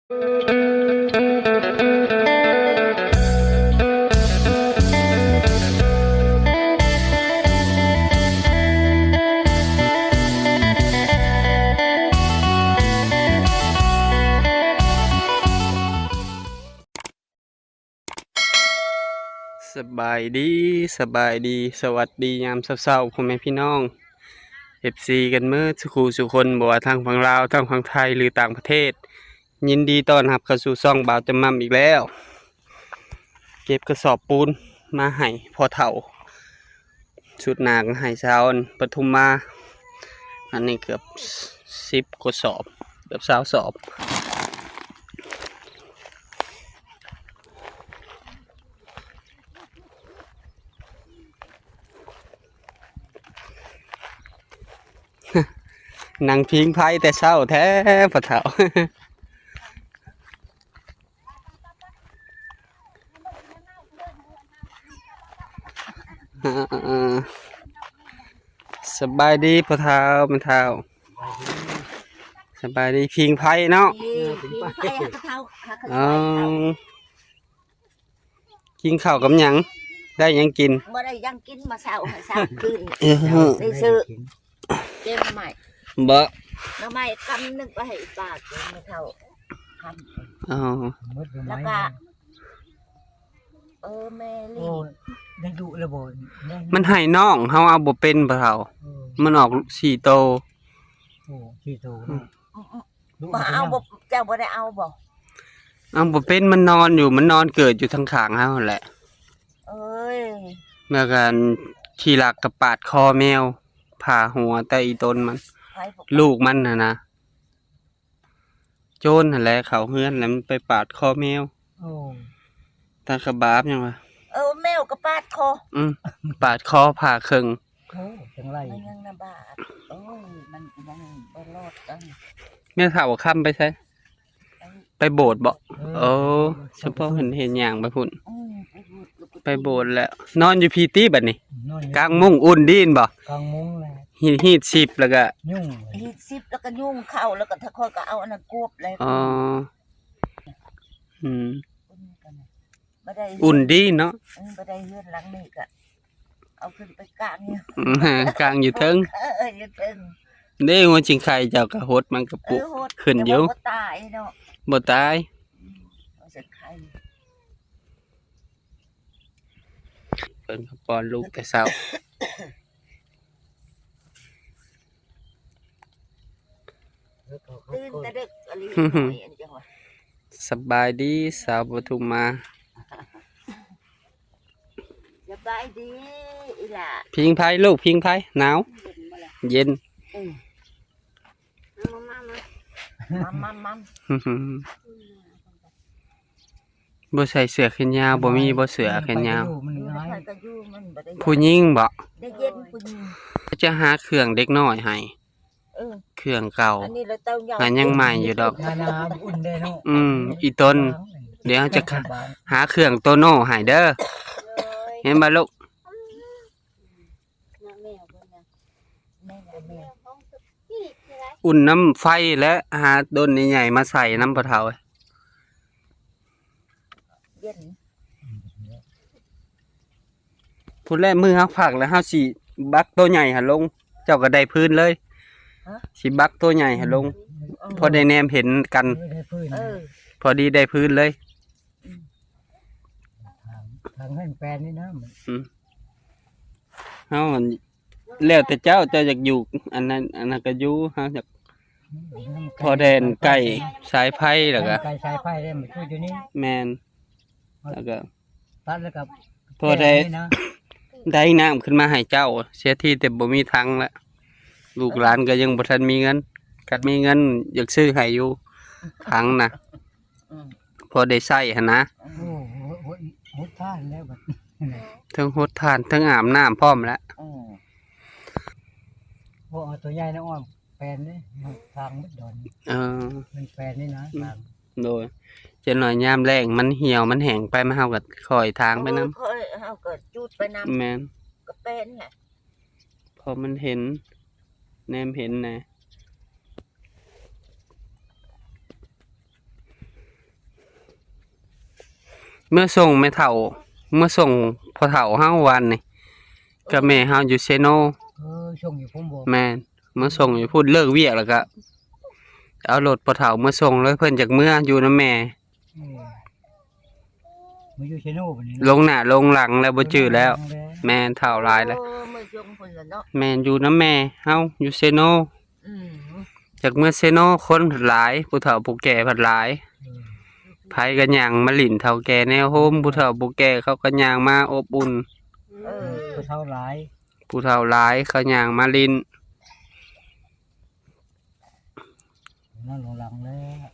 ສະບາຍດີ ສະບາຍດີ ສະຫວັດດີຍາມເຊົ້າໆ ພໍ່ແມ່ພີ່ນ້ອງ ເອັຟຊີ ກັນເໝິດສູ່ຄູ່ສູ່ຄົນ ບໍ່ວ່າທາງຝັ່ງລາວ ທາງຝັ່ງໄທ ຫຼື ຕ່າງປະເທດ. ຍິນດີຕ້ອນຮັບເຂົ້າສູ່ຊ່ອງບ່າວຈຳໝ່ຳອີກແລ້ວ. ເກັບກະສອບປູນມາໃຫ້ພໍ່ເຖົ້າ ຊຸດໜ້າກໍໃຫ້ຊາວປະທຸມມາ. ອັນນີ້ເກືອບສິບກວ່າສອບ ເກືອບຊາວສອບ. ນັ່ງພິງໄຟແຕ່ເຊົ້າແທ້ພໍ່ເຖົ້າ. ສະບາຍດີພໍ່ເຖົ້າ ແມ່ເຖົ້າ. ສະບາຍດີ ພິງໄຟເນາະ. ພິງໄຟ ພໍ່ເຖົ້າ. ອໍ ກິນເຂົ້າກັບຫຍັງ? ໄດ້ຫຍັງກິນ? ບໍ່ໄດ້ຫຍັງກິນ ມາເຊົ້າໃຫ້ເຊົ້າຄືນ. ເອີ ໄດ້ຊື້ແກງໜໍ່ໄມ້. ບໍ່ ໜໍ່ໄມ້ກຳໜຶ່ງໄປໃຫ້ອີ່ປ້າກິນ ແມ່ເຖົ້າຄຳ. ອໍ ແລ້ວກະ ເອີ ແມ່ລີ້ ໂອ້ ໄດ້ດຸແລ້ວບໍ່? ມັນໃຫ້ນ້ອງເຮົາເອົາບໍ່ເປັນ ພໍ່ເຖົ້າ. ເອີ ມັນອອກສີ່ໂຕ. ໂອ້ ສີ່ໂຕເນາະ. ບໍ່ເອົາບໍ່? ເຈົ້າບໍ່ໄດ້ເອົາບໍ່? ເອົາບໍ່ເປັນ ມັນນອນຢູ່ ມັນນອນເກີດຢູ່ທາງຂ້າງເຮົາຫັ້ນແຫຼະ. ເອີຍ ແລ້ວກໍຂີ້ລັກກໍປາດຄໍແມວ ຜ່າຫົວແຕ່ອີ່ຕົນມັນ ລູກມັນຫັ້ນນະ. ໂຈນຫັ້ນແຫຼະເຂົ້າເຮືອນ ແລ້ວມັນໄປປາດຄໍແມວ. ໂອ້ ຕາຂະບາບຫຍັງວະ? ເອີ ແມວກໍປາດຄໍ. ອືມ ປາດຄໍຜ່າເຄິ່ງ. ໂອ້ ຈັ່ງໄລ ມັນຍັງນະບາດ. ໂອ້ຍ ມັນຍັງບໍ່ລອດ. ແມ່ເຖົ້າຄຳໄປໃສ? ໄປ ໄປໂບດບໍ? ເອີ ໂອ້ ສະເພາະເຫັນ ເຫັນຍ່າງໄປພຸ້ນ. ອືມ ໄປໂບດ ໄປໂບດແລ້ວ. ນອນຢູ່ພີ້ຕິບັດນີ້? ນອນຢູ່ ກາງມຸ້ງ. ອຸ່ນດີນບໍ? ກາງມຸ້ງແຫຼະ. ຮີດ ຮີດສິບແລ້ວກະຍຸງ ຮີດສິບແລ້ວກະຍຸງເຂົ້າ ແລ້ວກະຖ້າຂ້ອຍກໍເອົາອັນນັ້ນກວບແລ້ວ. ອໍ ອືມ ອຸ່ນດີເນາະ. ເອີ ບໍ່ໄດ້ເຮືອນຫຼັງນີ້ກະເອົາຂຶ້ນໄປກາງຢູ່ ອືມ ກາງຢູ່ເທິງ. ເອີ ຢູ່ເທິງ. ເດ້ ຫົວຊິງໄຄເຈົ້າກະຫົດ ມັນກະປຸກ ເອີ ຫົດຂຶ້ນຢູ່ ແຕ່ວ່າບໍ່ຕາຍເນາະ. ບໍ່ຕາຍ. ອືມ ຫົວຊິງໄຄ ເພິ່ນກໍປ້ອນລູກແຕ່ເຊົ້າ. ຕື່ນແຕ່ເດິກອີ່ຫຼີ ອັນນີ້ຈັ່ງວ່າ. ສະບາຍດີສາວປະທຸມມາ. ສະບາຍດີອີ່ຫຼ້າ. ພິງໄຟລູກ ພິງໄຟ. ໜາວ? ເຢັນ. ເອີ ມາ ມາ ມາ ມາ ມາ. ບໍ່ໃສ່ເສື້ອແຂນຍາວ ບໍ່ມີບໍ່ເສື້ອແຂນຍາວ? ຜູ້ຍິງບໍ? ໄດ້ເຢັນຜູ້ຍິງ. ຈະຫາເຄື່ອງເດັກນ້ອຍໃຫ້. ເອີ ເຄື່ອງເກົ່າ ອັນນີ້ລະເຕົ້າໃຫຍ່ ຫາຍັງໃໝ່ຢູ່ດອກ. ໜາໆ ອຸ່ນແດ່ເນາະ. ອືມ ອີ່ຕົນ ດຽວຈະຫາເຄື່ອງໂຕໂນ້ໃຫ້ເດີ. ເຫັນບໍ່ລູກ? ອຸ່ນນຳໄຟ ແລະ ຫາຕົ້ນໃຫຍ່ໆມາໃສ່ນຳພໍ່ເຖົ້າ. ເຢັນ ພຸ້ນແຫຼະ ມື້ເຮົາພັກແລ້ວ ເຮົາຊິບັກໂຕໃຫຍ່ຫັ້ນລົງ ເຈົ້າກໍໄດ້ພື້ນເລີຍ. ຮະ? ຊິບັກໂຕໃຫຍ່ຫັ້ນລົງ. ອືມ ພໍໄດ້ແນມເຫັນກັນ. ເອີ ໄດ້ພື້ນ. ເອີ ພໍດີໄດ້ພື້ນເລີຍ. ອືມ ທາງ ທາງນັ້ນແປນນີ້ນະ. ອືມ ເຮົາອັນ ແລ້ວແຕ່ເຈົ້າ ເຈົ້າຢາກຢູ່ອັນນັ້ນ ອັນນັ້ນກໍຢູ່ ເຮົາຢາກ ອືມ ພໍແດນໃກ້ສາຍໄຟ ແລ້ວກໍ ໃກ້ສາຍໄຟໄດ້ ມັນຄືຢູ່ນີ້. ແມ່ນ. ແລ້ວກໍຕັດ ແລ້ວກໍ ພໍໄດ້ ແປນນີ້ນະ ໄດ້ນ້ຳຂຶ້ນມາໃຫ້ເຈົ້າ ເສຍທີແຕ່ບໍ່ມີຖັງລະ. ລູກຫຼານກໍຍັງບໍ່ທັນມີເງິນ ຄັນມີເງິນຢາກຊື້ໃຫ້ຢູ່ຖັງນະ. ອືມ ພໍໄດ້ໃຊ້ຫັ້ນນະ. ໂອ້ ຫົດ ຫົດ ຫົດຖ່ານແລ້ວບັດ ເທິງຫົດຖ່ານ ເທິງອາບນ້ຳພ້ອມແຫຼະ. ອືມ ບໍ່ເອົາຕົວໃຫຍ່ນະ ອ້ອມແປນນີ້ ທາງໝົດດອນ. ເອີ ມັນແປນນີ້ນະ ອືມ ທາງ. ໂດຍ ຈັກໜ້ອຍຍາມແລ້ງມັນຫ່ຽວມັນແຫ້ງໄປ ມາເຮົາກໍຄ່ອຍທາງໄປນຳ. ເອີ ຄ່ອຍ ເຮົາກໍຈູດໄປນຳ. ແມ່ນ ກໍແປນແຫຼະ. ພໍມັນເຫັນ ແນມເຫັນແດ່. ເມືອສົ່ງແມ່ເຖົ້າ ເມືອສົ່ງພໍ່ເຖົ້າເຮົາວານນີ້ ກັບແມ່ເຮົາຢູ່ເຊໂນ. ເອີ ສົ່ງຢູ່ພຸ້ນບໍ່? ແມ່ນ ເມືອສົ່ງຢູ່ພຸ້ນ ເລີກວຽກແລ້ວກະເອົາລົດພໍ່ເຖົ້າເມືອສົ່ງເລີຍ ເພິ່ນຢາກເມືອຢູ່ນຳແມ່. ອືມ ມາຢູ່ເຊໂນບັດນີ້ເນາະ ລົງໜ້າລົງຫຼັງແລ້ວບໍ່ຈື່ແລ້ວ. ແມ່ນ ເຖົ້າຫຼາຍແລ້ວ. ໂອ້ ເມືອຊົງເພິ່ນລະເນາະ. ແມ່ນ ຢູ່ນຳແມ່ເຮົາຢູ່ເຊໂນ. ອືມ ຈາກເມືອເຊໂນ ຄົນພັດຫຼາຍ ຜູ້ເຖົ້າຜູ້ແກ່ພັດຫຼາຍ. ອືມ ໃຜກໍຍ່າງມາຫຼິ້ນ ເຖົ້າແກ່ແນວໂຮມ ຜູ້ເຖົ້າຜູ້ແກ່ເຂົາກໍຍ່າງມາອົບອຸ່ນ. ເອີ ຜູ້ເຖົ້າຫຼາຍ ຜູ້ເຖົ້າຫຼາຍ ເຂົາຍ່າງມາຫຼິ້ນ. ນັ້ນລົງຫຼັງແລ້ວ.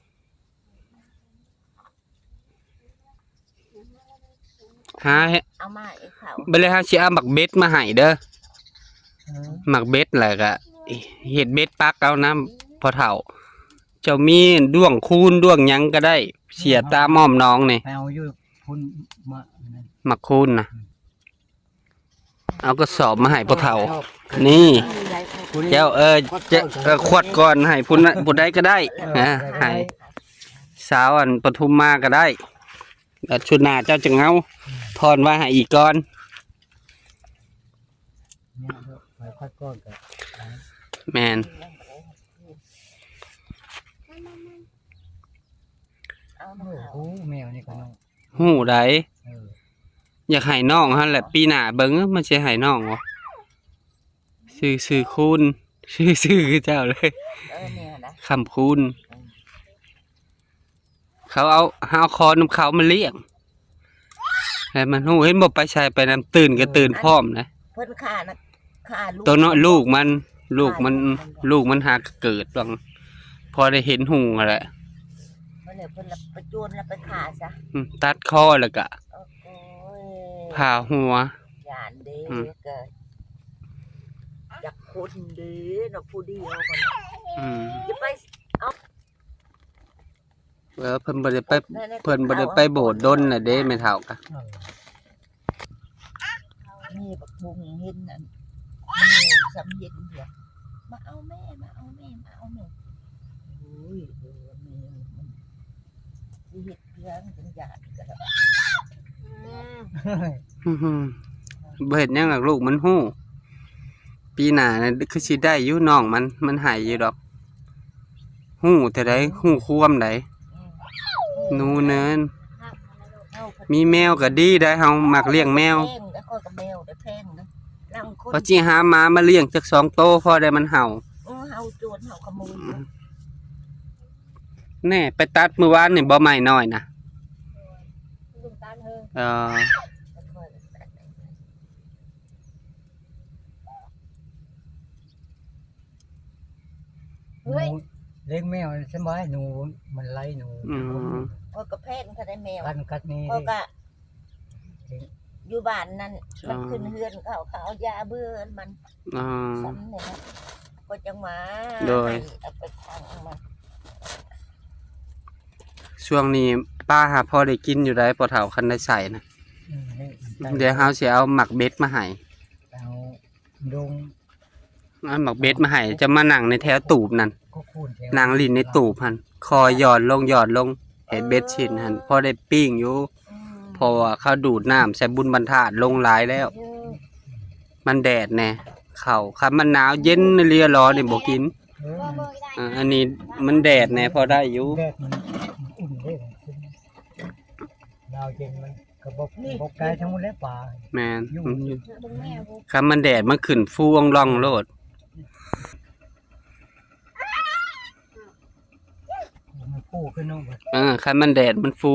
ຫາ ເອົາມາອີກເຂົາ ບັດນີ້ເຮົາຊິເອົາໝາກເບັດມາໃຫ້ເດີ. ເອີ ໝາກເບັດ ແລ້ວກະເຮັດເບັດປັກເອົານຳພໍ່ເຖົ້າ. ເຈົ້າມີດ້ວງຄູນດ້ວງຫຍັງກໍໄດ້ ເສຍຕາມອ້ອມໜອງນີ້. ໄປເອົາຢູ່ພຸ້ນ ໝາກ ໝາກຄູນນະ. ອືມ ເອົາກະສອບມາໃຫ້ພໍ່ເຖົ້ານີ້ ເຈົ້າ ເອີ ເຈົ້າ ເອີ ຂວດກ່ອນໃຫ້ຜູ້ນັ້ນຜູ້ໃດກໍໄດ້. ເອີ ນະ ໃຫ້ສາວອັນປະທຸມມາກໍໄດ້ ບາດຊຸດໜ້າເຈົ້າຈຶ່ງເອົາ ອືມ ທອນໄວ້ໃຫ້ອີກກ່ອນ. ແມ່ນ ເອົາມາ ໂອ້ໂຫ ແມວນີ້ກໍນ້ອງ ຮູ້ໃດ. ເອີ ຢາກໃຫ້ນ້ອງຫັ້ນແຫຼະ ປີໜ້າເບິ່ງມັນຊິໃຫ້ນ້ອງບໍ່. ຊື່ ຊື່ຄູນ ຊື່ ຊື່ຄືເຈົ້າເລີຍ. ເອີ ນີ້ນະ ຄຳຄູນ. ເອີ ເຂົາເອົາ ເຮົາເອົາຄອນນຳເຂົາມາລ້ຽງ ແລ້ວມັນຮູ້ ເຫັນບໍ່ ໄປໃສໄປນຳ ຕື່ນກໍຕື່ນພ້ອມນະ. ເພິ່ນຂ້ານະ ຂ້າລູກ ໂຕນ້ອຍ ລູກມັນ ລູກມັນ ລູກມັນຫາກະເກີດ ພອໄດ້ເຫັນຮຸ່ງຫັ້ນແຫຼະ. ເພິ່ນລະໄປໂຈນລະໄປຂ້າຊະ. ອືມ ຕັດຄໍແລ້ວກະ ໂອ້ຍ ຜ່າຫົວ ຢ້ານເດ້. ອືມ ກະຢາກຄົນເດ້ເນາະ ຜູ້ດຽວກັນ. ອືມ ຢ່າໄປ ເອີ ເພິ່ນບໍ່ໄດ້ໄປ ເພິ່ນບໍ່ໄດ້ໄປໂບດດົນແລ້ວເດ້ ແມ່ເຖົ້າກະ. ເອີ ມີບັກບຸ້ງເຫັນອັນ ມີສຳເຫັນເດ ມາເອົາແມ່ ມາເອົາແມ່ ມາເອົາແມ່. ໂອ້ຍ ເອີ ແມ່ມັນຊິເຮັດເພື່ອມັນຢາກກະດອກ. ອືມ ບໍ່ເຮັດຫຍັງດອກ ລູກມັນຮູ້. ປີໜ້ານະຄືຊິໄດ້ຢູ່ ນ້ອງມັນ ມັນໃຫ້ຢູ່ດອກ. ຮູ້ແຕ່ໃດ ຮູ້ຄວາມໃດ. ອືມ ໜູເນີນ ມີແມວກໍດີໄດ໋ ເຮົາມັກລ້ຽງແມວ. ແພງເດ້ ຂ້ອຍກໍແມວເດ້ ແພງເດ້. ວ່າຊິຫາໝາມາລ້ຽງຈັກສອງໂຕ ພໍໄດ້ມັນເຫົ່າ. ເອີ ເຫົ່າໂຈນ ເຫົ່າຂະໂມຍ. ອືມ ແນ່ ໄປຕັດມື້ວານນີ້ບໍ່ ໄມ້ນ້ອຍນະ? ເອີ ເຮີ້ຍ ລ້ຽງແມວສະບາຍ ໜູມັນໄລ່ໜູ. ອືມ ຂ້ອຍກໍແພງເທົ່າໃດແມວ ກັດນີ້ ຂ້ອຍກໍຢູ່ບ້ານນັ້ນ ມັນຂຶ້ນເຮືອນເຂົາ ເຂົາເອົາຢາເບືອມັນ. ອໍ ສ່ຳນີ້ນະ ກໍຈັ່ງວ່າ ໂດຍ ເອົາໄປຂັງມັນ. ຊ່ວງນີ້ປາຫາພໍໄດ້ກິນຢູ່ໃດ໋ ພໍ່ເຖົ້າ ຄັນໄດ້ໃສ່ນະ. ອືມ ດຽວເຮົາຊິເອົາໝາກເບັດມາໃຫ້ ເອົາດົງ ເອົາໝາກເບັດມາໃຫ້ ຈະມານັ່ງໃນແຖວຕູບນັ້ນ ນັ່ງຫຼິ້ນໃນຕູບຫັ້ນ ຄ່ອຍຢ່ອນລົງ ຢ່ອນລົງ ເຮັດເບັດຊິ້ນຫັ້ນ ພໍໄດ້ປີ້ງຢູ່. ອືມ ເພາະວ່າເຂົາດູດນ້ຳໃສ່ບຸນບັນທາດລົງຫຼາຍແລ້ວ. ເອີ ມັນແດດແດ່ ເຂົ້າ ຄັນມັນໜາວເຢັນອີ່ຫຼີຫຼໍນີ້ບໍ່ກິນ. ເອີ ເອີ ອັນນີ້ມັນແດດແດ່ ພໍໄດ້ຢູ່ ແດດມັນອຸ່ນເດ້ ໜາວເຢັນມັນກໍບໍ່ ບໍ່ໄກທັງໝົດແລ້ວປາ. ແມ່ນ ຢູ່ ມັນຢູ່ ຄັນມັນແດດມັນຂຶ້ນຟູອອງລອງໂລດ. ມັນຟູຂຶ້ນເນາະ. ເອີ ຄັນມັນແດດມັນຟູ.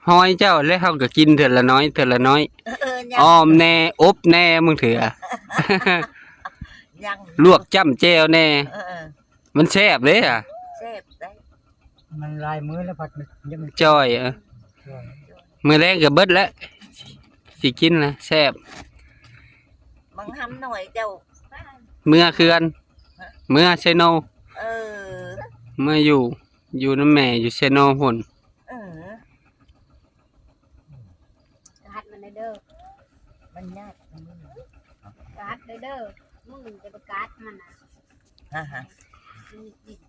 ຫອຍເຈົ້າແລ້ວ ເຮົາກໍກິນເທື່ອລະໜ້ອຍ ເທື່ອລະໜ້ຍ. ເອີ ເອີ ອອມແດ່ ອົບແດ່ ບາງເທື່ອ ຍັງ ລວກຈ້ຳແຈ່ວແດ່. ເອີ ເອີ ມັນແຊບເດ້ອະ ແຊບເດ້. ມັນຫຼາຍມື້ແລ້ວ ພັດມັນຍັງຈ່ອຍ. ເອີ ຈ່ອຍ ມື້ແລງກໍເບິດແລ້ວ ຊິກິນລະແຊບ. ບັງຫຳໜ້ອຍເຈົ້າ ເມືອເຂື່ອນ ເມືອເຊໂນ. ເອີ ເມືອຢູ່ ຢູ່ນຳແມ່ຢູ່ເຊໂນພຸ້ນ. ເອີ ກັດມັນເດີ ມັນຍາກ ກັດເດີ ມຶງຈະໄປກັດມັນນະ. ຮະ ຮະ ມັນກິນ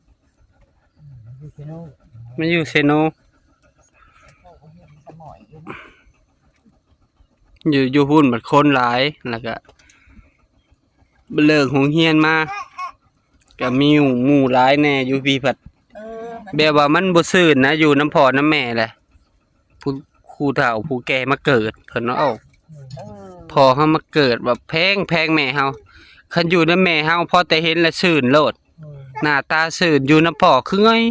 ມາຢູ່ເຊໂນ ຢູ່ ຢູ່ພຸ້ນບັດຄົນຫຼາຍ ແລ້ວກະເລີກໂຮງຮຽນມາ ກະມີໝູ່ຫຼາຍແດ່ ຢູ່ພີ້ພັດ ເອີ ແບບວ່າມັນບໍ່ຊື່ນນະ ຢູ່ນຳພໍ່ນຳແມ່ແຫຼະ ຜູ້ ຜູ້ເຖົ້າຜູ້ແກ່ມາເກີດ ເພິ່ນວ່າ ເອີ ພໍ່ເຮົາມາເກີດວ່າແພງ ແພງແມ່ເຮົາ ຄັນຢູ່ນຳແມ່ເຮົາພໍແຕ່ເຫັນລະຊື່ນໂລດ ເອີ ໜ້າຕາຊື່ນ ຢູ່ນຳພໍ່ຄືຫງອຍ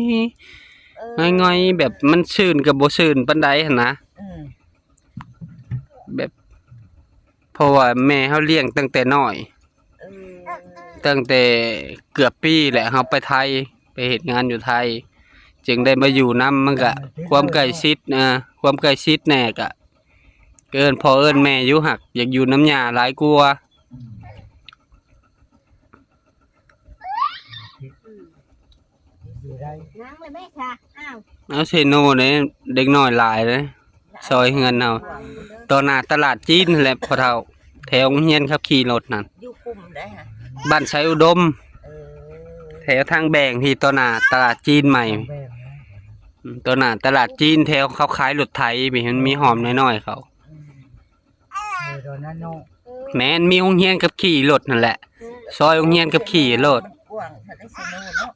ເອີ ຫງອຍໆ ແບບມັນຊື່ນກໍບໍ່ຊື່ນປານໃດຫັ້ນນະ ເອີ ແບບ ເພາະວ່າແມ່ເຮົາລ້ຽງຕັ້ງແຕ່ນ້ອຍ ເອີ ຕັ້ງແຕ່ເກືອບປີແຫຼະ ເຮົາໄປໄທ ໄປເຮັດງານຢູ່ໄທ ຈຶ່ງໄດ້ມາຢູ່ນຳ ມັນກະຄວາມໃກ້ຊິດ ເອີ ຄວາມໃກ້ຊິດແດ່ ກະເອີ້ນພໍ່ເອີ້ນແມ່ຢູ່ ຫາກຢາກຢູ່ນຳຍ່າຫຼາຍກວ່າ. ອືມ ຢູ່ໄດ້ ນັ່ງເລີຍແມ່ຊະ ອ້າວ ເອົາເຊໂນເດ້ ເດັກນ້ອຍຫຼາຍເດ້ ຊອຍເຮືອນເຮົາ ຕໍ່ໜ້າຕະຫຼາດຈີນຫັ້ນແຫຼະພໍ່ເຖົ້າ ແຖວໂຮງຮຽນຂັບຂີ່ລົດນັ້ນ ຢູ່ກຸ່ມໃດຫະ ບ້ານໄຊອຸດົມ ເອີ ແຖວທາງແບ່ງທີ່ຕໍ່ໜ້າຕະຫຼາດຈີນໃໝ່ ແບ່ງນະ ອືມ ຕໍ່ໜ້າຕະຫຼາດຈີນ ແຖວເຂົາຂາຍລົດໄຖ ມີ ມັນມີຮ່ອມນ້ອຍໆເຂົາ ອືມ ເອີ ຕອນນັ້ນເນາະ ແມ່ນ ມີໂຮງຮຽນຂັບຂີ່ລົດຫັ້ນແຫຼະ ຊອຍໂຮງຮຽນຂັບຂີ່ລົດ ມັນກວ້າງ ຖ້າໄດ້ຊິໂນເນາະ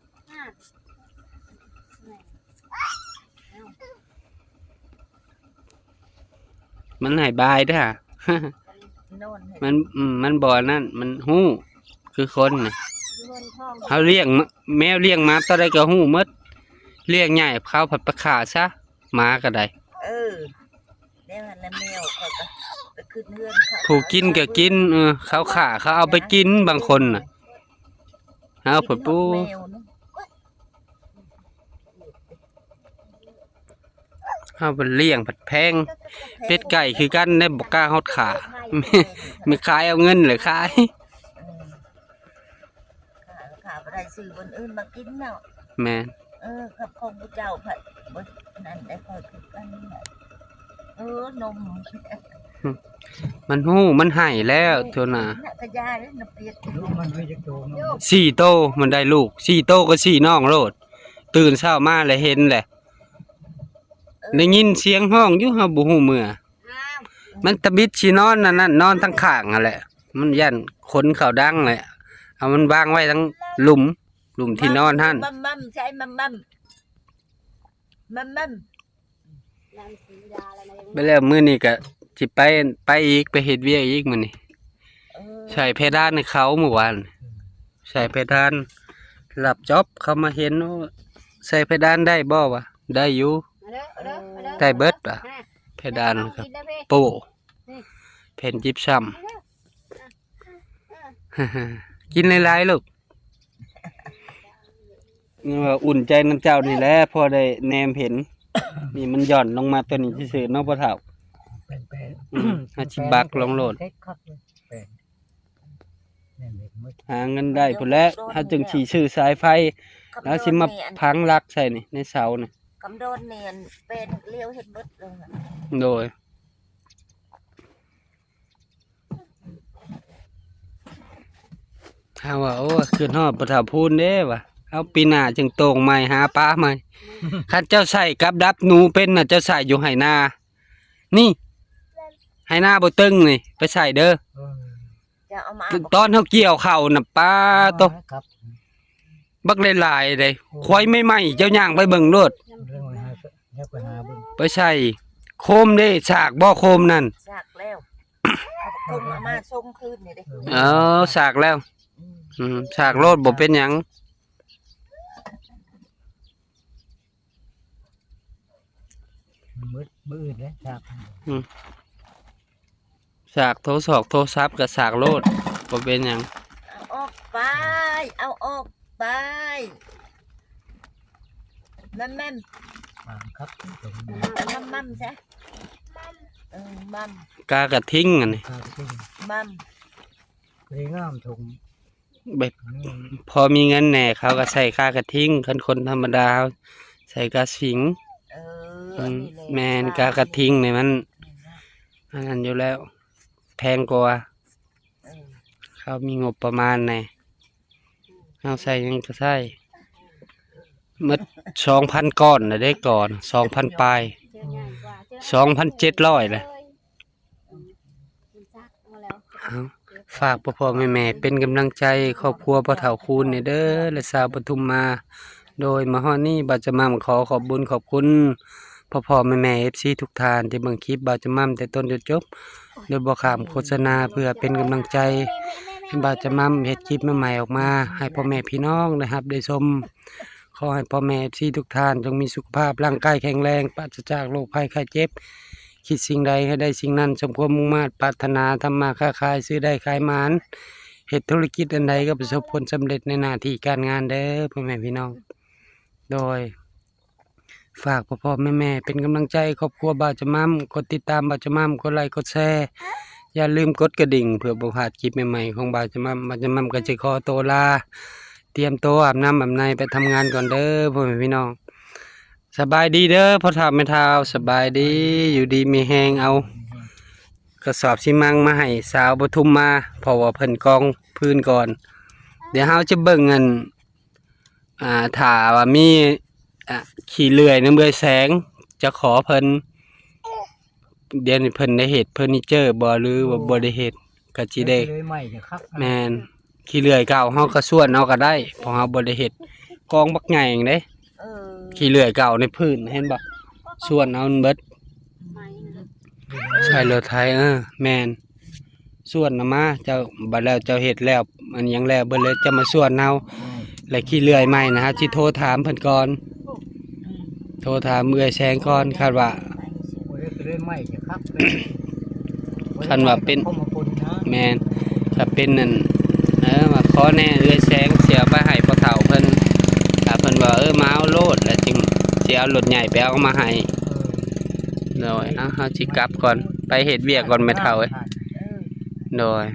ມັນໃຫ້ບາຍເດີ້ ມັນ ອືມ ມັນບໍ່ອັນນັ້ນ ມັນຮູ້ຄືຄົນນະ ເຮົາລ້ຽງ ແມວລ້ຽງມາຕົວໃດກໍຮູ້ໝົດ ລ້ຽງໃຫຍ່ເຂົາພັດໄປຂ້າຊະ ໝາກໍໄດ້ ເອີ ແນວຫັ້ນລະແມວເຂົາກໍໄປຂຶ້ນເຮືອນເຂົາ ຜູ້ກິນກໍກິນ ເອີ ເຂົາຂ້າເຂົາເອົາໄປກິນບາງຄົນນະ ເຮົາເພິ່ນປູ ແມວນະ ເຮົາເພິ່ນລ້ຽງພັດແພງ ເປັດໄກ່ຄືກັນໄດ້ ບໍ່ກ້າຮອດຂ້າ ແມ່ນຂາຍເອົາເງິນແຫຼະຂາຍ ເອີ ຂ້າ ຂ້າບໍ່ໄດ້ຊື້ຄົນອື່ນມາກິນເນາະ ແມ່ນ ເອີ ກັບຂອງຜູ້ເຈົ້າພັດບໍ່ນັ້ນໄດ້ ຂ້ອຍຄືກັນແຫຼະ ເອີ ນົມ ມັນຮູ້ ມັນໄຫ້ແລ້ວໂທນະ ກະຢາເດ້ ນະປຽກ ລູກມັນມີຈັກໂຕເນາະ ສີ່ໂຕ ມັນໄດ້ລູກສີ່ໂຕກໍສີ່ນ້ອງໂລດ ຕື່ນເຊົ້າມາແລ້ວເຫັນແຫຼະ ເອີ ໄດ້ຍິນສຽງຮ້ອງຢູ່ ເຮົາບໍ່ຮູ້ເມື່ອ ມັນຕະບິດຊິນອນອັນນັ້ນ ນອນທາງຂ້າງຫັ້ນແຫຼະ ມັນຢ້ານຄົນເຂົ້າດັງແຫຼະ ເອົາມັນວາງໄວ້ທາງລຸ່ມ ລຸ່ມທີ່ນອນຫັ້ນ ມັມໆ ໃສ່ມັມໆ ມັມໆ ໄປແລ້ວ ມື້ນີ້ກະຊິໄປ ໄປອີກ ໄປເຮັດວຽກອີກມື້ນີ້ ເອີ ໃສ່ເພດານໃຫ້ເຂົາມື້ວານ ໃສ່ເພດານ ລັບຈອບເຂົາມາເຫັນ ໂອ້ ໃສ່ເພດານໄດ້ບໍ່ວະ ໄດ້ຢູ່ ມາເດີ ມາເດີ ມາເດີ ໄດ້ເບິດວະ ມາ ເພດານ ມາ ກັບ ກິນເດີເພ ໂປ້ ນີ້ ແຜ່ນຈິບຊຳ ມາເດີ ກິນຫຼາຍໆລູກ ຍັງວ່າອຸ່ນໃຈນຳເຈົ້ານີ້ແຫຼະ ພໍໄດ້ແນມເຫັນ ນີ້ມັນຢ່ອນລົງມາຕົວນີ້ຊື່ໆເນາະພໍ່ເຖົ້າ ແປງໆ ອືມ ເຮົາຊິບັກລົງໂລດ ເຮັດຄັກເລີຍ ແປງ ແມ່ນເຮັດໝົດ ຫາເງິນໄດ້ພຸ້ນແຫຼະ ເຮົາຈຶ່ງຊິຊື້ສາຍໄຟ ເຮົາຊິມາຝັງຫຼັກໃສ່ນີ້ ໃນເສົານີ້ ກຳດອນແມ່ນແປງຫຼຽວເຮັດໝົດເລີຍ ໂດຍ ເຮົາວ່າ ໂອ້ ຄິດຮອດພໍ່ເຖົ້າພູນເດ້ວ່າ ເອົາ ປີໜ້າຈຶ່ງໂຕ່ງໃໝ່ ຫາປາໃໝ່ ຄັນເຈົ້າໃຊ້ກັບດັກໜູເປັນນະ ເຈົ້າໃຊ້ຢູ່ໄຮ່ນາ ນີ້ ໄຮ່ນາບໍ່ຕຶງນີ້ ໄປໃຊ້ເດີ ເອີ ເຈົ້າເອົາມາ ຕອນເຮົາກ່ຽວເຂົ້ານະ ປາໂຕ ເອົາມາກັບ ບັກຫຼາຍໆເດ້ ໂອ້ ຄວາຍໃໝ່ໆ ເຈົ້າຍ່າງໄປເບິ່ງໂລດ ເລື່ອງໄປຫາ ແລ້ວໄປຫາເບິ່ງ ໄປໃສ່ໂຄມເດ້ ສາກບໍ່ໂຄມນັ້ນ ສາກແລ້ວ ເອົາມາສົ່ງຄືນນີ້ເດ້ ເອີ ສາກແລ້ວ ອືມ ອືມ ສາກໂລດບໍ່ເປັນຫຍັງ ມື້ ມື້ອື່ນເດ້ສາກ ອືມ ສາກໂທສອກໂທສັບກໍສາກໂລດ ບໍ່ເປັນຫຍັງ ເອົາອອກໄປ ເອົາອອກໄປ ມັມມັມ ມັມມັມຊະ ເອີ ມັມ ກາກະທິງອັນນີ້ ກາກະທິງ ມັມ ເລີຍງາມຖົງ ແບບ ອືມ ພໍມີເງິນແດ່ ເຂົາກໍໃສ່ກາກະທິງ ຄັນຄົນທຳມະດາເຮົາໃສ່ກາສິງ ເອີ ອືມ ອັນນີ້ແຫຼະ ແມ່ນ ກາກະທິງນີ້ມັນ ແມ່ນນະ ອັນນັ້ນຢູ່ແລ້ວ ແພງກວ່າ ເອີ ເຂົາມີງົບປະມານແດ່ ເຮົາໃສ່ຫຍັງກໍໃສ່ ໝົດສອງພັນກ້ອນແລ້ວເດ້ ກ້ອນສອງພັນປາຍ ສອງພັນເຈັດຮ້ອຍແລ້ວ. ເອົາ ຝາກພໍ່ໆແມ່ໆເປັນກຳລັງໃຈຄອບຄົວພໍ່ເຖົ້າຄູນແດ່ເດີ ແລະ ສາວປະທຸມມາ. ໂດຍ ມາຮອດນີ້ ບ່າວຈະໝ່ຳຂໍຂອບບຸນຂອບຄຸນພໍ່ໆແມ່ໆ ເອັຟຊີ ທຸກທ່ານທີ່ເບິ່ງຄລິບບ່າວຈະໝ່ຳແຕ່ຕົ້ນຈົນຈົບ ໂດຍບໍ່ຂ້າມໂຄສະນາ ເພື່ອເປັນກຳລັງໃຈໃຫ້ບ່າວຈະໝ່ຳເຮັດຄລິບໃໝ່ໆອອກມາ ໃຫ້ພໍ່ແມ່ພີ່ນ້ອງໄດ້ຮັບໄດ້ຊົມ. ຂໍໃຫ້ພໍ່ແມ່ເອັຟຊີທຸກທ່ານຈົ່ງມີສຸຂະພາບຮ່າງກາຍແຂງແຮງ ປາສະຈາກໂລກໄພໄຂ້ເຈັບ ຄິດສິ່ງໃດໃຫ້ໄດ້ສິ່ງນັ້ນ ສົມຄວາມມຸ່ງມາດປາດຖະໜາ ທຳມາຄ້າຂາຍ ຊື້ໄດ້ຂາຍໝານ ເຮັດທຸລະກິດອັນໃດກໍປະສົບຜົນສຳເລັດໃນໜ້າທີ່ການງານເດີພໍ່ແມ່ພີ່ນ້ອງ. ໂດຍ ຝາກພໍ່ໆແມ່ໆເປັນກຳລັງໃຈຄອບຄົວບ່າວຈະໝ່ຳ ກົດຕິດຕາມບ່າວຈະໝ່ຳ ກົດໄລກົດແຊ ຢ່າລືມກົດກະດິ່ງ ເພື່ອບໍ່ພາດຄລິບໃໝ່ໆຂອງບ່າວຈະໝ່ຳ. ບ່າວຈະໝ່ຳກໍຈະຂໍໂຕລາ ຕຽມໂຕອາບນ້ຳອາບໃນໄປທຳງານກ່ອນເດີພໍ່ແມ່ພີ່ນ້ອງ. ສະບາຍດີເດີພໍ່ເຖົ້າແມ່ເຖົ້າ ສະບາຍດີ ຢູ່ດີມີແຮງ. ເອົາກະສອບຊີມັງມາໃຫ້ສາວປະທຸມມາ ເພາະວ່າເພິ່ນກອງຟືນກ່ອນ. ດຽວເຮົາຈະເບິ່ງອັນ ອ່າ ຖ້າວ່າມີ ອ່າ ຂີ້ເລື່ອຍນຳເອື້ອຍແສງ ຈະຂໍເພິ່ນ ດຽວນີ້ເພິ່ນໄດ້ເຮັດເຟີນີເຈີບໍ່ ຫຼືວ່າບໍ່ໄດ້ເຮັດ ກະຊິໄດ້ ເລີຍໃໝ່ຈະຄັກ. ແມ່ນ ຂີ້ເລື່ອຍເກົ່າເຮົາກະສ່ວນເອົາກະໄດ້ ເພາະເຮົາບໍ່ໄດ້ເຮັດ ກອງບັກໃຫຍ່ເດ້. ເອີ ຂີ້ເລື່ອຍເກົ່າໃນພື້ນ ເຫັນບໍ່ ສ່ວນເອົາມັນເບິດ ໃສ່ລົດໄຖ. ເອີ ແມ່ນ ສ່ວນນຳມາ ເຈົ້າ ບັດແລ້ວເຈົ້າເຮັດແລ້ວ ອັນຫຍັງແລ້ວເບິດແລ້ວ ເຈົ້າມາສ່ວນເຮົາ. ແລ້ວຂີ້ເລື່ອຍໃໝ່ນະ ເຮົາຊິໂທຖາມເພິ່ນກ່ອນ ໂທຖາມເອື້ອຍແສງກ່ອນ ຄາດວ່າ ໂອ້ຍ ເລີຍໃໝ່ຈະຄັກເລີຍ. ຄັນວ່າເປັນ ແມ່ນ ຖ້າເປັນນັ້ນ ເອີ ມາຂໍແດ່ເອື້ອຍແສງ ຊິເອົາໄປໃຫ້ພໍ່ເຖົ້າເພິ່ນ. ຖ້າເພິ່ນວ່າ ເອີ ມາເອົາໂລດ ແລ້ວຈຶ່ງຊິເອົາລົດໃຫຍ່ໄປເອົາມາໃຫ້. ໂດຍ ເອົາ ເຮົາຊິກັບກ່ອນ ໄປເຮັດວຽກກ່ອນແມ່ເຖົ້າເອີຍ. ໂດຍ